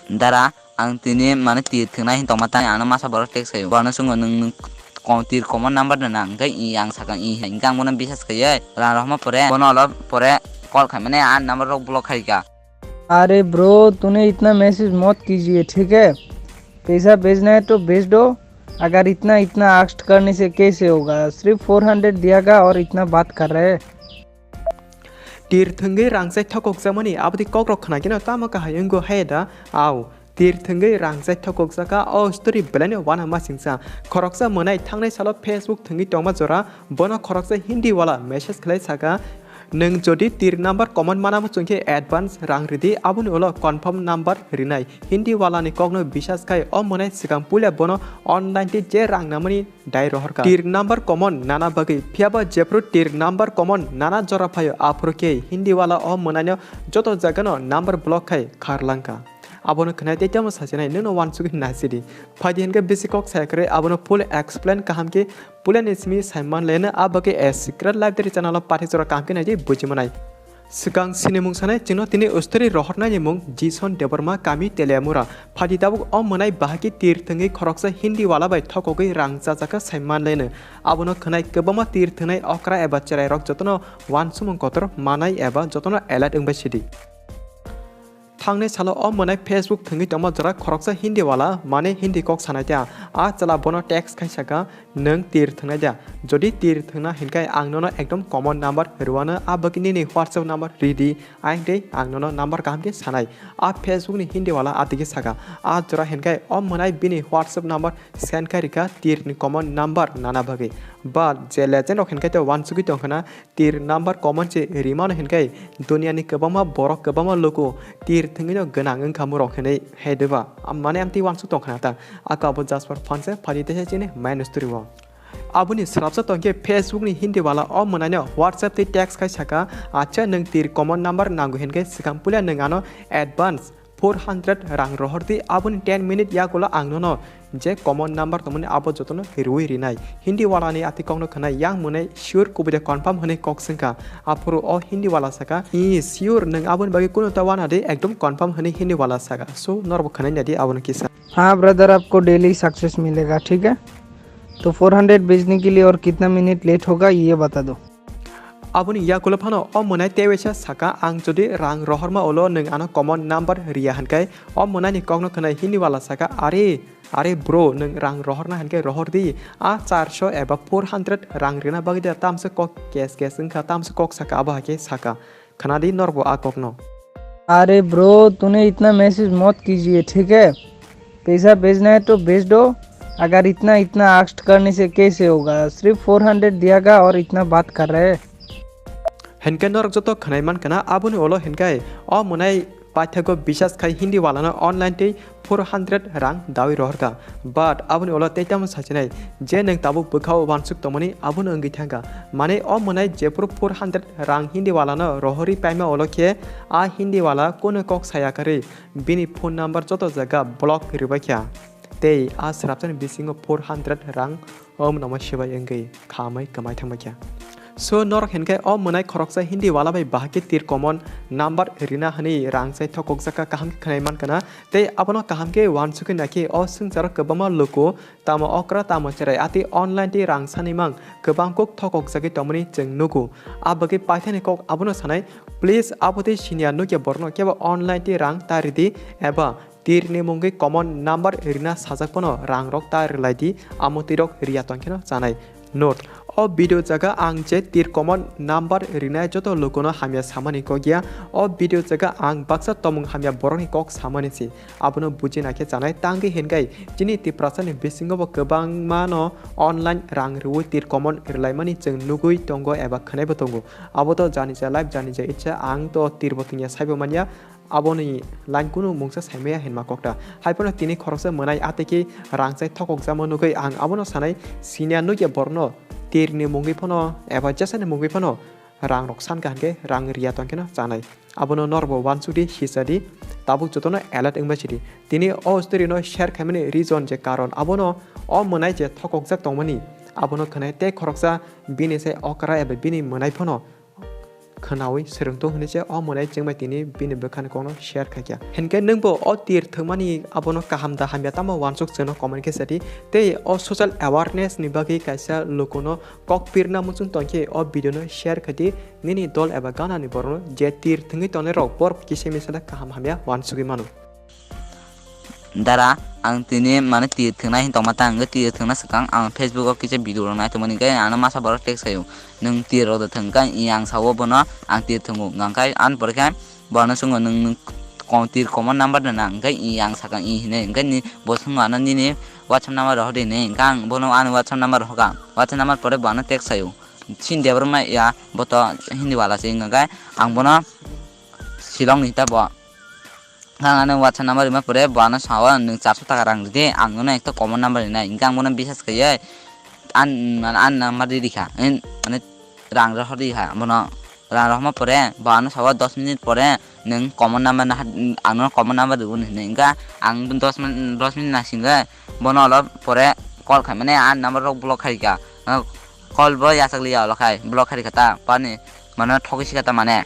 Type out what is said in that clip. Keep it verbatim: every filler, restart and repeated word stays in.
Dara, ang tini mane tir thwngnai hin tongma tani ano masa borok text khaio. Bono swngo nwng, nwng ko-, tir common number rwna hwnkhe i ang sakha i hai. Hwnkhe ang bono bisas khaiwi rang rohorma pore bono olo pore call khaimani a number rok block khaika. अरे ब्रो, तूने इतना मैसेज मत कीजिए, ठीक है? पैसा भेजना है तो भेज दो, अगर इतना इतना आस्क करने से कैसे होगा? सिर्फ फोर हंड्रेड दिया का और इतना बात कर रहे हैं। Tir thwngwi rang chai thokokjakmani aboni kokrok khwnaikhe no tamo kahai wngwi hai da? Ao, tir thwngwi rang chai thokokjaka o story belaino uanama singcha. Khoroksa mwnai thangnai salo Facebook thwngwi tongma jora bono khoroksa Hindi wala message khlai saka, "Nwng jodi tir number common mana muchungkhe advance rang ridi, aboni ulo confirm number rinai." Hindi wala ni kokno bisas khai o mwnai swkang puila bono online tei je rang namani dai rohorkha. Tir number common nana bagwi, phiyaba jephru tir number common nana jora phaio, aphuru khe Hindi wala o mwnaino joto jagano number block khai kharlangkha. Abono khwnai tei tamo sachinai nwngno uansugwi nasidi. Phaidi hinkhe bisi kok saya kwrwi abono full explain kaham khe puilani simi saiman leno, a bagwi a secret library channel o pathai jora kaham khe naidi buji manai. Swkang sinimung sanai chwngno tini story rohornaini mung Jison Debbarma, kami Teliamura. Phaidi tabuk o mwnai bahai khe tir thwngwi khoroksa Hindi wala bai thokogwi rang chajakha sai manlaino. Abono khwnai kwbangma tir thwngnai okra eba chwrairok jotono uansukmung kotor manai eba jotono alert wngbai sidi. Thangnai salo o mwnai Facebook thwngwi tongma jora khoroksa Hindi wala, mane Hindi kok sanai ta. A chwla bono text khai saka, "Nwng tir thwngnai da? Jodi tir thwngna hinkhe ang nono ekdom common number rwano, a bagwi nini WhatsApp number ridi, ayang tei ang nono number kaham khe sanai." A Facebook ni Hindi wala atigi saka. A jora hinkhe o mwnai bini WhatsApp number send khai rikha, tir ni common number nana bagwi. But je legend rok hinkhe tei uansugwi tongkhana, tir number common se rimano hinkhe duniani kwbangma borok, kwbangma luku tir thwngwino gwnang wngkha murok hinwi hai diba? Am-, mane amtwi uansuk tongkhana ta. Aka abo Jasper Phanse phaidi teisa chini main story o. Aboni swrapsa tongkhe Facebook ni Hindi wala o mwnaino WhatsApp tei text khai saka, "Acha, nwng tir common number nango hinkhe swkang puila nwng ano advance four hundred rang rohordi, aboni ten minute yagulo ang nono je common number tongmani abo jotono riwi rinai." Hindi wala ni ati kokno khwnai yang mwnai sure kubui de confirm hwnwi kok swngkha. Aphuru o Hindi wala saka, "Ii, sure, nwng aboni bagwi kunu ta uanadi, ekdom confirm," hwnwi Hindi wala saka. So, norbo khwnai nadi abono kisa. हाँ ब्रदर, आपको daily success मिलेगा, ठीक है? तो four hundred भेजने के लिए और कितना मिनट लेट होगा, ये बता दो। Aboni yagulo phano o mwnai teisa saka, "Ang jodi rang rohorma ulo nwng ano common number riya hinkhe?" O mwnaini kokno khwnai Hindi wala saka, "Are, are bro, nwng rang rohorna hinkhe rohordi. A charso eba four hundred rang rina bagwi da tamse kok kes kes wngkha, tamse kok saka abo hai khe saka." Khwnadi norbo a kokno. अरे ब्रो, तूने इतना मैसेज मत कीजिए, ठीक है? पैसा भेजना है तो भेज दो, अगर इतना इतना आस्क करने से कैसे होगा? सिर्फ फोर हंड्रेड दिया का और इतना बात कर रहे हैं। Hinkhe norok joto khwnai mankha na, aboni ulo hinkhe o mwnai paithago bisas khai Hindi wala no online tei four hundred rang dawi rohorkha. But aboni ulo tei tamo sachinai je nwng tabuk bwkhao uansuk tongmani abono wngwi thangkha. Mane o mwnai jephuru four hundred rang Hindi wala no rohorwi paima ulo khe a Hindi wala kunu kok saya kwrwi bini phone number joto jaga block rwbaikha. Tei a swrapsani bisingo four hundred rang o mnoma sibai wngwi khamwi kwmai thangbaikha. So, norok hinkhe o mwnai khoroksa Hindi wala bai bahai khe tir common number rina hwnwi rang chai thokokjakha, kaham khe khwnai mankha na. Tei abono kaham khe uansukwi naikhe o swngcharo kwbangma luku tamo okra tamo chwrai ati online tei rang sanimang kwbang kuk thokokjagwi tongmani chwng nugo. A bagwi paithakni kok abono sanai, please abo tei siniya nukya borokno kebo online tei rang ta ridi eba tirni mungwi common number rina sajak phano rangrok ta rwlaidi, amo twirok riya tongkheno chanai. Note, o video jaga ang je tir common number rinai joto lukuno hamya samani kok ya. O video jaga ang baksa tomung hamya borokni kok samani se. Abono buji naikhe chanai, tangwi hinkai chini Tiprasani bisingo bo kwbangmano online rang rwui tir common rwlaimani chwng nugui tongo eba khwnaibo tongo. Abo to jani ja life, jani ja itsa, ang to tirbo tongya saibo manya. Aboni line kunu mungsa saimaya hinma kokta. Haiphano tini khoroksa mwnai atiki rang chai thokokjamo nugui ang abono sanai, siniya nukya borno tirni mungwi phano eba jesani mungwi phano rang rok sankha hinkhe rang riya tongkheno chanai. Abono norbo uansukdi, hisadi, tabuk jotono alert wngbai sidi. Tini o story no share khaimani reason je karon abono o mwnai je thokokjak tongmani abono khwnai tei khoroksa bini sai okra eba bini mwnai phano khwnawi swrwngtong hwnwi se o mwnai chwngbai tini bini bwkhani kokno share khaikha. Hinkhe nwngbo o tir thwngmani abono kaham da hamya tamo uansuk chwngno comment khe sadi. Tei o social awareness ni bagwi kaisa lukuno kok pirna muchung tongkhe o video no share khaidi, nini dol eba ganani borokno je tir thwngwi tongnai rok borok kisa misala kaham hamya uansugwi mano. Dara, ang tini mane tir thwngna hin tongma ta, hwnkhe tir thwngna swkang ang Facebook o kisa video rok nai tongmani, hwnkhe ano masa borok text khaio, "Nwng tir rok da thwng," hwnkhe i ang sao bono ang tir thwngo, hwnkhe ani pore khe bono swngo, "Nwng, nwng ko-, tir common number da na?" Hwnkhe i ang sakang i hinwi, hwnkhe ni bo swngo ano, "Nini WhatsApp number rok di," hinwi, hwnkhe ang bono ani WhatsApp number rok hoka, WhatsApp number pore bo ano text khaio, "Chini Debbarma ya, bo to Hindi wala se," hwnkhe ang bono Shillong ni ta bo. Ang ano WhatsApp number rima pore bo ano sao, "Nwng charso taka rang ridi, ang nono ekta common number rinai." Hwnkhe ang bono bisas khaiwi an, an number riri kha. En, mane rang rohor ri kha. Bono rang rohorma pore bo ano sao, "Dos minute pore nwng common number na, ang nono common number rwgwni," hinwi. Hwnkhe ang dos min-, dos minute naisingwi bono ulo pore call khai mane an number rok block khai kha. Call bo yachak liya ulo khai block khai kha ta, pani mane thogwi si kha ta mane.